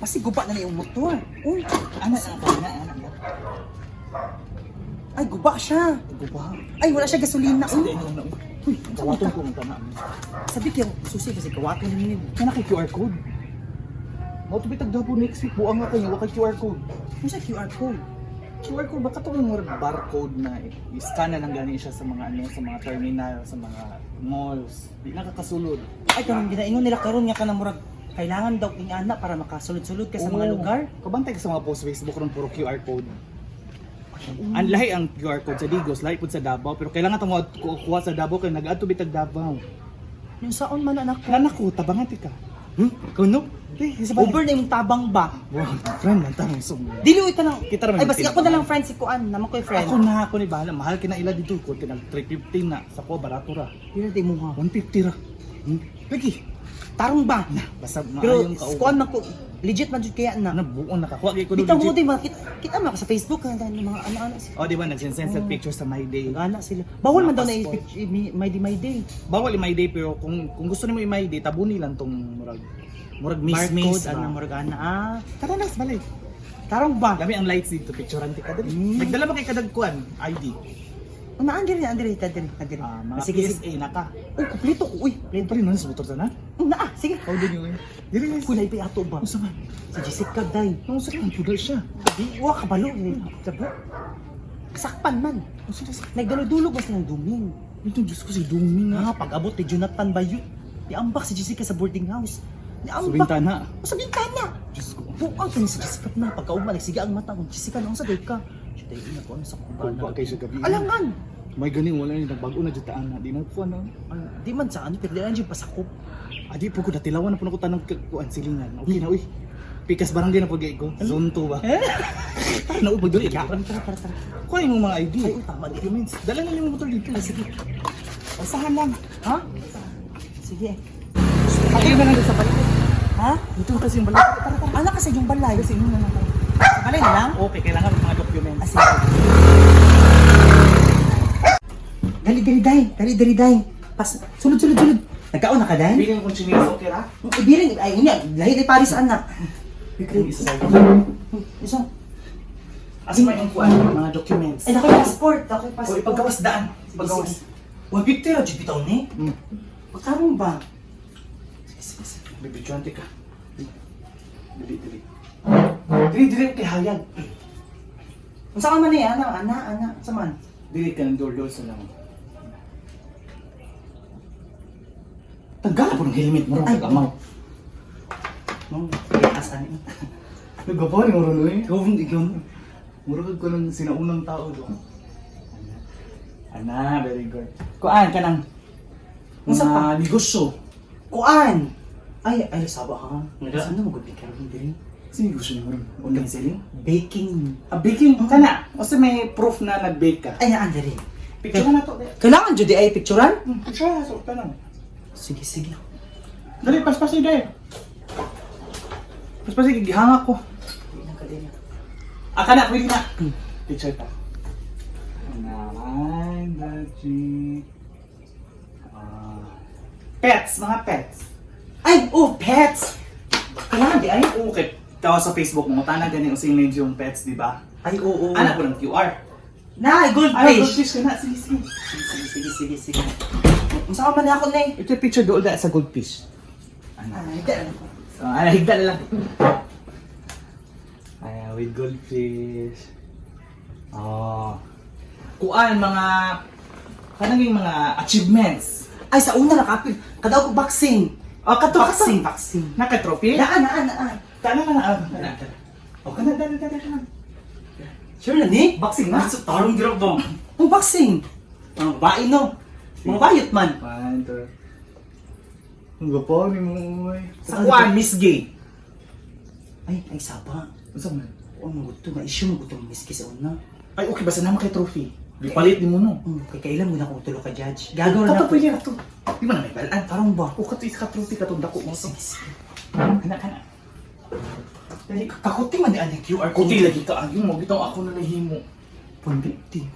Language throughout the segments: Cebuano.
Basi guba na na yung motor. Uy, Ana, ana, ana, ana. Ay, guba siya. Guba. Ay, wala siya gasolina. Hindi, Uy, ano na. uy, Kawaton ko ng tanan. Sabi kayo, susi kasi kawaton ninyo. Kana kay QR code. Mao to bitag dapo next week, buang nga kayo wa kay QR code. Ano sa QR code? QR code ba katong murag barcode na i-scan na lang gani siya sa mga ano, sa mga terminal, sa mga malls. Di na kakasulod. Ay, karon ginaingon nila karon nga kanang murag kailangan daw ingana para makasulod-sulod ka sa mga Oo. lugar. Kabantay ka sa mga post Facebook ron, puro QR code. Ang lahi ang QR code sa Digos, lahi pud sa Davao, pero kailangan tong kuha sa Davao kay nag-adto bitag Davao. Yung saon man anak ko. Nana ko, tabangan ti ka. Kuno? Di, sa balay. Over na yung tabang ba? Wow, friend man tanong so. Dili uy tanang. Kita ra man Ay, yung basi ako na lang friend si Kuan, naman ko'y friend. Ako na ako ni bahala, mahal kina ila dito ko tinag 350 na sa ko barato ra. Dili di mo ha. 150 ra. Lagi. Tarong ba? Basta Pero maayong ka. kuan man ko, legit man jud kaya na. Na buon nakakuha kay ko Bitaw mo legit. di makita kita man ako sa Facebook ang dahil mga ana-ana sila. Oh, di ba nagsen-send sa picture sa My Day. Ana sila. Bawal man daw na Mga passport. i- my day my day. Bawal i-My Day, pero kung gusto nimo i-My Day, tabuni lang tong murag murag miss Barcode miss ana ba. murag ana ah. Tara na sa balay. Tarong ba? Lami ang lights dito, picturean ti ka dali. Nagdala ba kay kadag kuan ID? Una andiri andiri andiri andiri. Ah, mga Sige sige. PSA na ka. Uy, kumpleto ko. Uy, Pwede pa rin nun sa motor sana. una ah, sige. Kau din yun. Dili guys. Kulay pa ato ba? Unsa man? Si Jessica day. Nung sa kan pudol siya. Di wa kabalo ni. Sabo. Sakpan man. Unsa na sa Nagdulog-dulog ba silang duming? Ito, Diyos ko, si Dumi nga. Ah, pag-abot ni Jonathan Bayut. Niambak si Jessica sa boarding house. Sa Niambak. bintana. Sa bintana. Diyos ko. Buang kani si Jessica na pagkaugma nagsiga ang mata kung Jessica na unsa day ka. Siya day ina ko ano sa Kuba kumbana. kay siya gabi. Alangan. May gani wala ni nagbago na jud taan na. Di na ko ano. Ay, di man sa ano pero di lang jud pasakop. Adi po ko natilawan na po na ko tanong kuan silingan. Okay na uy. Pikas barangay na pag ko. Zone 2 ba? Tara na uy, pagduli. Tara tara tara. Tara. Kuha yung mga ID. Ay, uy, tama di. Documents. Dala na yung motor dito. Ay, sige. Asahan lang. Ha? Sige. Ayun na lang sa balay. Ha? Dito kasi yung balay. Tara, tara. Ala kasi yung balay. Kasi yun na lang. Sa balay na lang? Okay, kailangan ng mga documents. Ah, sige. Dali, dali, day. Dali, dali, day. Pas, sulod, sulod, sulod. Nagkaon na ka, day? Bilin kong chinelas, okay ra? Ibirin, ay, unya, lahi ni Paris, anak. Yung isa sa Isa. Asa man yung kuan, mga documents. Ay, nakoy passport. Nakoy O passport. ipagawas daan. Sige, Pagawas. sige. 150 ra, jud bitaw ni. Pagkaroon ba? Sige, sige, sige. Bibidyoan ka. Dili, dili. Dili, dili, kay hayag. Unsa ka man ni, ana, ana, ana, unsa man? Dili ka ng door sa lang. Tanggal po ng helmet mo ron Ay. kag-amaw. No, kaya asa ni. Nagbabaw ni Muro eh. Ikaw, ikaw. Muro kag ko ng sinaunang tao do. Ana, very good. Kuan ka ng Unsa mga pa? negosyo. Kuan! Ay, ay, saba ha. Nga. Saan na magod karon diri? Sa negosyo ni Muro? Online selling? Baking. Ah, baking. Kana. O sa may proof na nag-bake ka. Ay, naan diri. Picture na to. Kailangan jud ay picturean? Picture na to. Tanong. Sige, sige. Dali, paspasi dali. Paspasi, gihanga ko. Dili na ka dili. Ah, kana, pwede na. Picture ta. Nine, the Ah. Pets, mga pets. Ay, oh, pets! Kailangan di ay? Okay. Tawa sa Facebook mo, tana gani ang same names yung pets, di ba? Ay, oo. Anak ko ng QR. Na, Ay, goldfish! goldfish ka na. Sige, sige. Sige, sige, sige, sige. Unsa ka man ako na eh? Ito yung picture doon sa goldfish. Ano? Ay, di. So, ay, higda na lang. Ay, with goldfish. Oh. Kuan, mga, kanang yung mga achievements. Ay, sa una nakapil. Kadaw ko boxing. Oh, kato, kato. Boxing, boxing. Naka-trophy? Naan, naan, naan. Tana ka na. Ah, kana. Oh, kana, dali, dali, kana. Sure na ni? Boxing na? So, tarong girl ba? Ang boxing. Mga babae no. Mga bayot man. One, two. Ang gapo ni mo, uy. Sa Sa kuan, Miss Gay. Ay, ay saba. Unsa man? Oh, maguto na issue maguto miski sa una. Ay, okay, basta naman kay trophy. Gipalit ni mo, no? Kay kailan mo na akong tulo ka judge. Gagaw na Kato, ako. pwede na to. Di ba na may balaan? Tarong ba? O, kato, isa ka trophy, katong dako mo to. Sige, sige. Kana, kana. Dali, kakuti man di ang QR code. Kuti lagi ka, ayun mo, bitaw ako na nahimo. 150.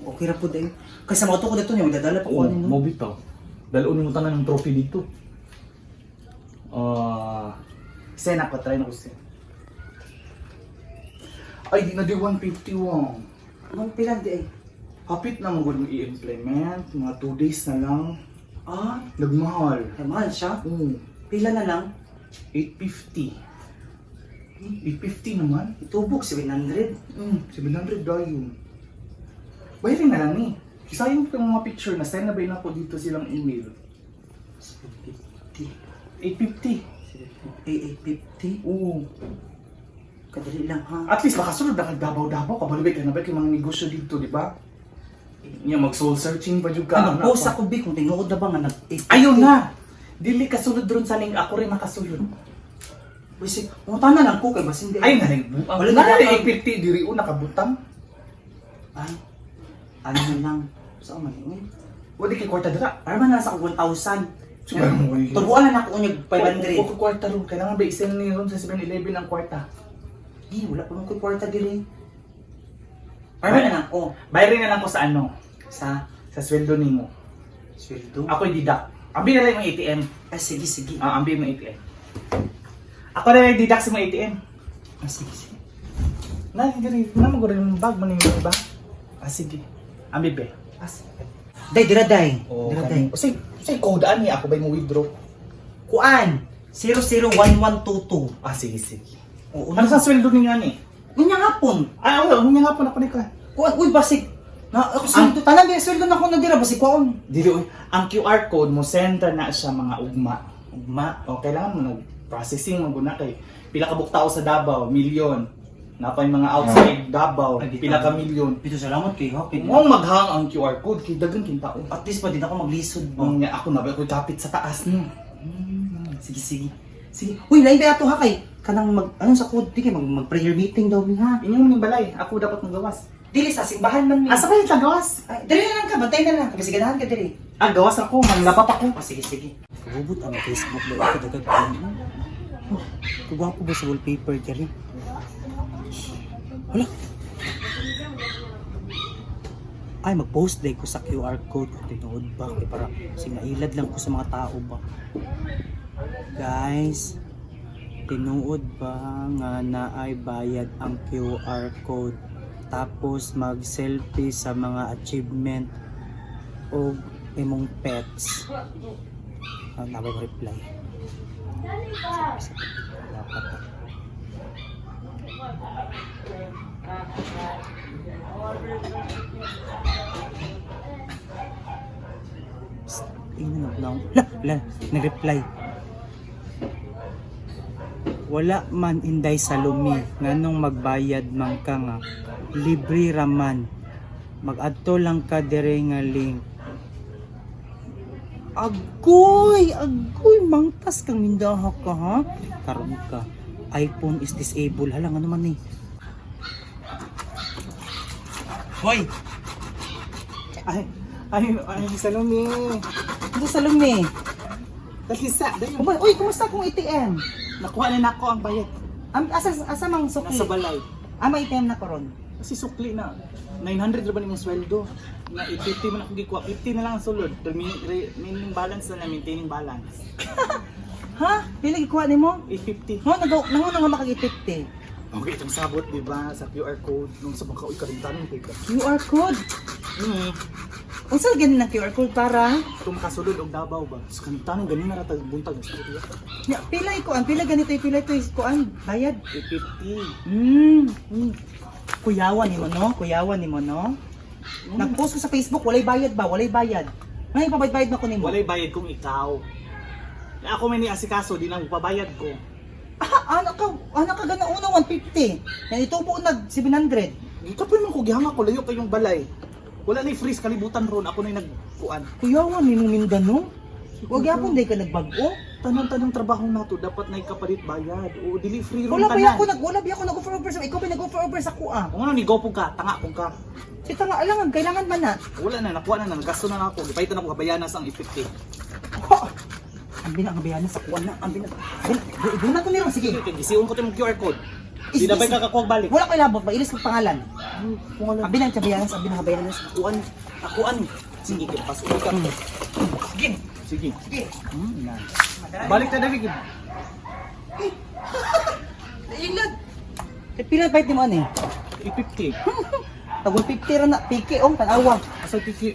Okay ra po dahil. Kasi sa mga to ko dito niya, magdadala pa ko Oo, ano no. mo bitaw. Dalon mo tanan ng trophy dito. Ah, send ako, try na ko send. Ay, di na di 150 wong. Anong pila di ay? Hapit na mo gud i-implement. Mga 2 days na lang. Ah, Nagmahal. ay, mahal siya. Oo. Pila na lang? 850. 850 naman. Itubok, 700. 700 dayon. Bayarin na lang ni. Sayang pa yung mga picture na send na ba yun ako dito silang email. 750. 850. Ay, 850. Oo. Kadali lang ha. At least makasunod na kag Davao-Davao. Kabalibay ka na ba yung mga negosyo dito, di ba? Nya mag soul searching pa jud ka. Ano, post ako bi kung tinuod na ba nga nag 850. Ayun na. Dili kasulod ron sa ning ako rin makasulod. Bisig, umutan na lang ko kay basin di. Ay na buang. Wala Wala na na lang. 850 diri una kabutang. Ay, ano na lang. Saan man yun? Wala kay kwarta dira. Para man na sa 1,000. Siguro mo, eh. Tubuan na ako unyag 500. O kwarta ron. Kailangan ba i-send ni ron sa 7-Eleven ang kwarta? Di, wala pa mong kwarta diri. Para man na lang ko Bayarin na lang ko sa ano, sa sa sweldo nimo. sweldo. Ako i-deduct. Ambi na lang yung ATM. Ah, sige, sige. Ah, ambi mo ATM. Ako na lang i-deduct sa mga ATM. Ah, sige, sige. Na, diri, na mo yung bag mo ninyo ba? Ah, sige. Ambi be. Ah, sige. Day, dira day. Oh, Dira day. Say, say code ani ako ba mo withdraw? Kuan, 001122. Ah, sige, sige. Oo, Ano sa sweldo ninyo ani? Unya hapon. Ah, wala, unya nga po na ko ni ko. Kuan, uy, basig. Na, ako sweldo. Tanan, di, sweldo na ako na dira, basig kuan. Dili oy, ang QR code mo send na siya mga ugma. Ugma. O kailangan mo nag-processing mo guna kay pila ka buok tao sa Davao, milyon. Napay mga outside Davao, Ay, di pila ka tama. milyon. Pito salamat kay ha. Kay Kung maghang ang QR code kay dagan kin tao. At least pa din ako maglisod ba. Nga ako na ba ko kapit sa taas no. Sige, sige. Sige. Uy, lain ba ato ha kay kanang mag ano sa code di kay mag prayer meeting daw mi ha. Inyo man yung balay, ako dapat magawas. Dili sa simbahan man mi. Asa pa yung gawas? Ay, diri na lang ka, bantay na lang. Kasi ganahan ka diri. Ah, gawas ako, manglapa pa ko. Oh, sige, sige. Kabubot ang Facebook ba ako dagag ko. Oh, kagwapo ba sa wallpaper diri? Wala. Ay, mag-post day ko sa QR code kung tinuod ba kay para singailad lang ko sa mga tao ba. Guys, tinuod ba nga naay bayad ang QR code tapos mag-selfie sa mga achievement o imong pets? Ah, nabay ko reply. Dapat ah. Psst, ayun na, na, la, la, nag-reply. Wala man inday sa lumi nganong magbayad man ka nga libre ra man. Mag-adto lang ka dire nga link. Agoy, agoy, mangtas kang mindaha ka ha. Karon ka. iPhone is disabled. Hala ano man ni. Hoy, Ay, ay, ay, Salome. ito sa lumi. Dalisa, dayon. Uy, kumusta kung ATM? Nakuha na nako ang bayad. Am, asa asa mang sukli? Nasa balay. Ah, may ATM na koron. Kasi sukli na. 900 ra ba nimong sweldo? Na 850 man ako gikuha. 50 na lang ang sulod. Remaining balance na lang, maintaining balance. Ha? Pila gikuha nimo? 850. Ngo nagaw nanguna nga makag 850. Okay, itong sabot, di ba? Sa QR code. Nung sa bangka, uy, karintanin ko ka. QR code. Unsa ganin ang QR code para? Ito makasulod og Davao ba? Sa karintanin, ganin na ratag buntag. Istorya. Ya, pila ikuan, pila ganito, pila ito ikuan, bayad. 850. Kuyawan nimo no? Kuyawan nimo no? Nag-post ko sa Facebook, walay bayad ba? Walay bayad. Ngayon pabayad-bayad na ko nimo. Walay bayad kung ikaw. Ako may niasikaso, di lang pabayad ko. Ah, ano ka gana una 150. Yan itubo nag 700. Ikaw pa naman ko gihanga ko layo kayong balay. Wala na freeze kalibutan ron ako na nagkuan. Kuyawan nimo Mindanao. Wag yapon day ka nagbag-o. Tanan-tanang trabaho nato dapat na ikapalit bayad. O dili free ron Wala ba tanan. ako nag wala ba ako nag-offer over sa ikaw ba nag-offer over sa kuha? Kung ano ni gopo ka, tanga kung ka. Si tanga alangan kailangan man na. Wala na nakuha na nagasto na na ako. Gipaitan ako kabayanas ang 850. Ha! Ang binang kabayanan sa kuha na, ang binang. Doon na to niro sige. Sige, kay gisiun ko tong QR code. Di na ba kakakuha balik? Wala ko ilabot ba ilis ko pangalan. Kung ano. Ang binang kabayanan, ang binang kabayanan sa kuan. Akuan. Sige, kay pasok ka. Sige. Sige. Sige. Na. Balik ta dali gid. Nailad. Eh, pila bayad nimo ani? 850. Tag 150 ra na piki oh, tan-awa. Asa tiki?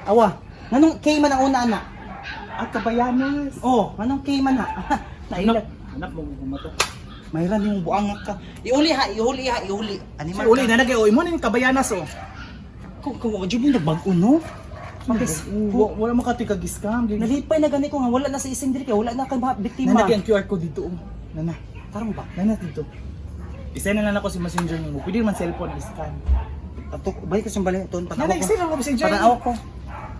Awa. Nganong K man ang una ana? Ah, Kabayanas. Oh, nganong K man ha? Naila. Anak, anak mo gumato. Mayra nimong buangak ka. Iuli ha, iuli ha, iuli. Animal. Si uli na nagay mo ni Kabayanas oh. Kung jud mo nagbag-o no. Magis. Wala mo ka tika-scam. Nalipay na gani ko nga wala na sa isang diri kay wala na kay mga biktima. Nanagay ang QR code dito oh. Nana. Tarong ba? Nana dito. Isend na lang ako si Messenger nimo. Pwede man cellphone i-scan. Ato, balik ka sa balay aton Nana, patanawa ko. isend lang ako Messenger. Patanawa ko.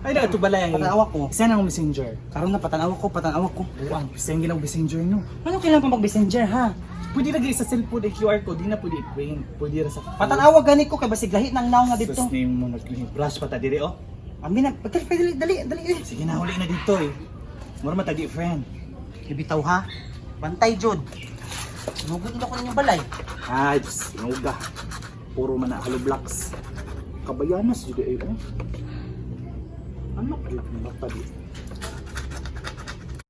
Ay, na ito balay. Patanawa ko. Isend lang ako Messenger. Karon na patanawa ko, patanawa ko. Buang, isend ginaw Messenger no. Ano kailangan pa mag-messenger ha? Pwede lagi sa cellphone ang QR code, di na pwede i-print. Pwede ra sa phone. Patanawa gani ko kay basig lahi nang naong nga dito. Sus name mo nag-brush pa ta diri oh. Ami na, dali dali dali. Eh. Sige na, huli na dito eh. Mura matagi friend. Ibitaw ha. Bantay jud. Sinugod na ko ninyong balay. Ay, sinuga. Puro man na hollow blocks. Kabayanas jud ay oh. Ano kaya ng bata di?